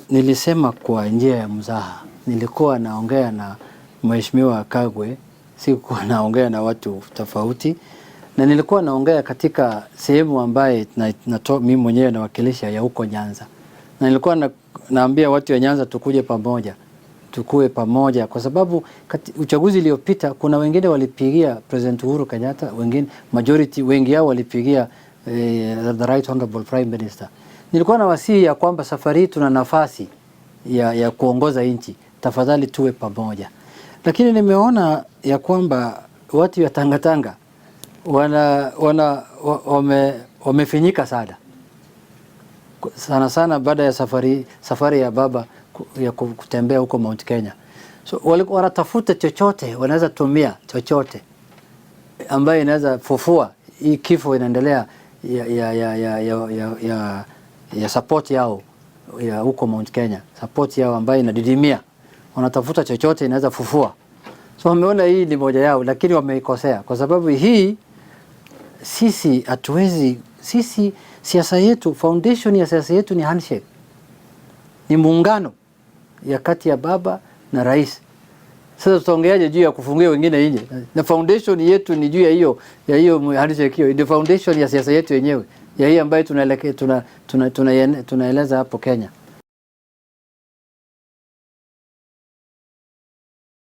Nilisema kwa njia ya mzaha. Nilikuwa naongea na Mheshimiwa Kagwe, sikuwa naongea na watu tofauti, na nilikuwa naongea katika sehemu ambaye mimi mwenyewe nawakilisha ya huko Nyanza, na nilikuwa naambia watu wa Nyanza tukuje pamoja, tukue pamoja, kwa sababu uchaguzi uliopita kuna wengine walipigia President Uhuru Kenyatta, wengine majority, wengi yao walipigia the Right Honorable Prime Minister. Nilikuwa na wasihi ya kwamba safari hii tuna nafasi ya kuongoza nchi, tafadhali tuwe pamoja. Lakini nimeona ya kwamba watu ya Tangatanga wamefinyika sana sana sana baada ya safari ya baba ya kutembea huko Mount Kenya. So walikuwa wanatafuta chochote wanaweza tumia, chochote ambayo inaweza fufua hii kifo inaendelea ya support yao ya huko Mount Kenya, support yao ambayo inadidimia, wanatafuta chochote inaweza fufua. So wameona hii ni moja yao, lakini wameikosea kwa sababu hii sisi hatuwezi, sisi siasa yetu, foundation ya siasa yetu ni handshake, ni muungano ya kati ya baba na rais. Sasa tutaongeaje juu ya kufungia wengine nje? Na foundation yetu ni juu ya hiyo handshake, hiyo ndio foundation ya siasa yetu yenyewe ya hii ambayo tunaelekea tunaeleza hapo Kenya.